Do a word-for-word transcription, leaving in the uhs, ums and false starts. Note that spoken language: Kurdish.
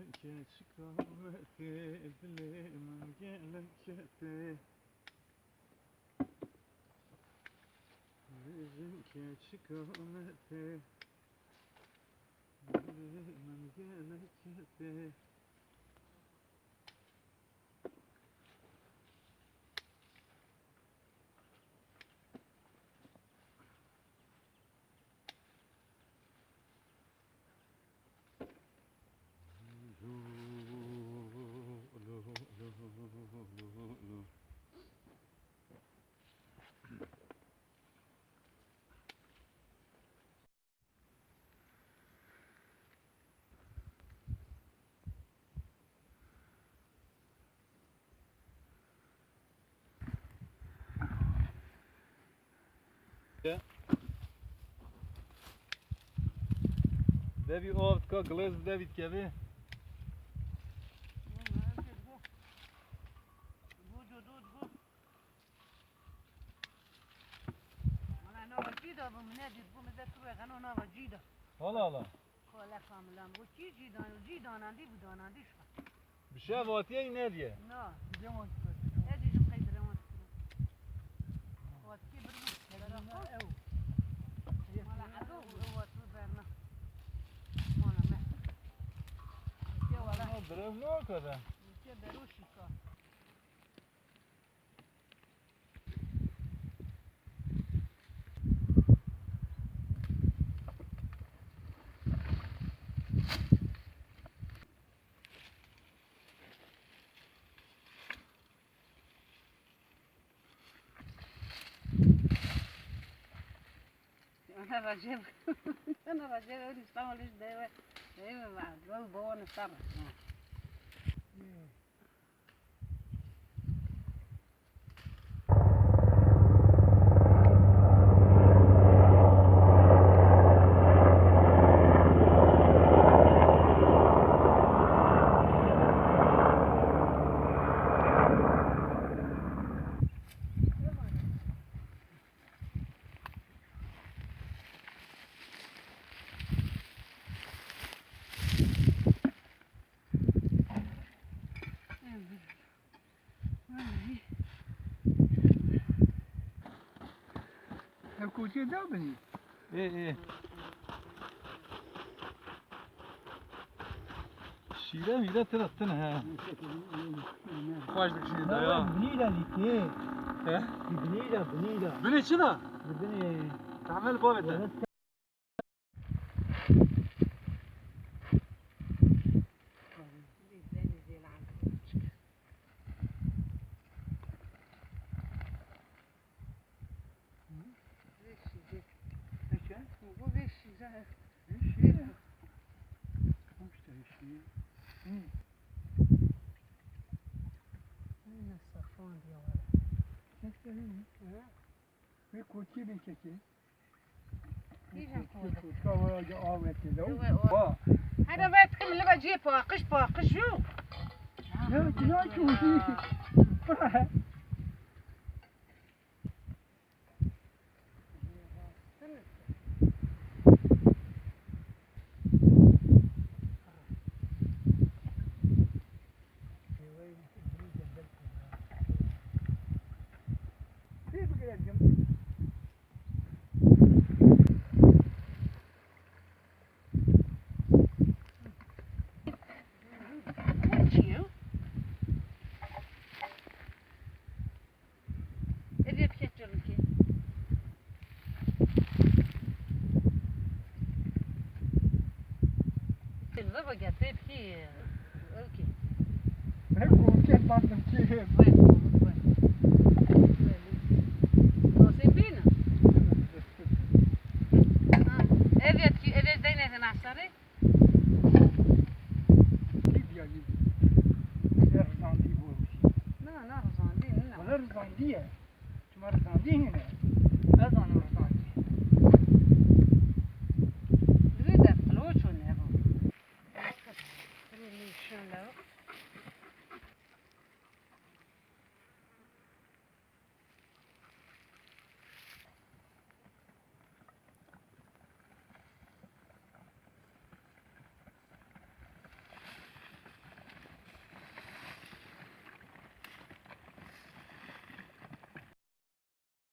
Keçika me tê, dilê min gelek tê. Vêjin keçika me tê, dilê min gelek tê. Devî av dika, gilêz bi devî dikeve. Wala nava cî da bû, min nedît, bû min zê tu wê xeno nava cî da. Hala hala. Kole kamilan bû, çî cî dan, cî danandî bû, danandî şa. Bi şev hatiye yî nediye. Na. Ez jî qey direwand kirin. Hatiye bir bû, bera xwe. Mala ero û ew hatiye berna. Mala me. Hatiye wala. Direw nakeve. Hatiye beroşî ka. Ana Recep, ana Recep, öyle İstanbul işte eve, eve var, yol boğanı sarı. Ev koçê da binî. Ê, ê. Şîre mîre tira tune he. Xweş dikişîne da ya. Binî de lîtê. He? Binî de, binî de. Binê çi da? Binê. Tahmel bavê te. Wê kotiyê bê kekê. Kîjan kotî? Koçka waya avê tê de. Ew e o. Ba. Hede ve dikim li ve cihê paqij, paqij yok. Ya, ya, kotî. Ev yê bike çirmikê. Vê bike, vê bikî, ew kî. Hep komşu bandım ki. Vay, vay. Nasıl bîne? Ha, ev yê bikî, ev yê deyne nasarê. Lîbya, Lîbya. Rizandî bû. Na, na, rizandî, na. Wala rizandî ye. Çima rizandî hîne?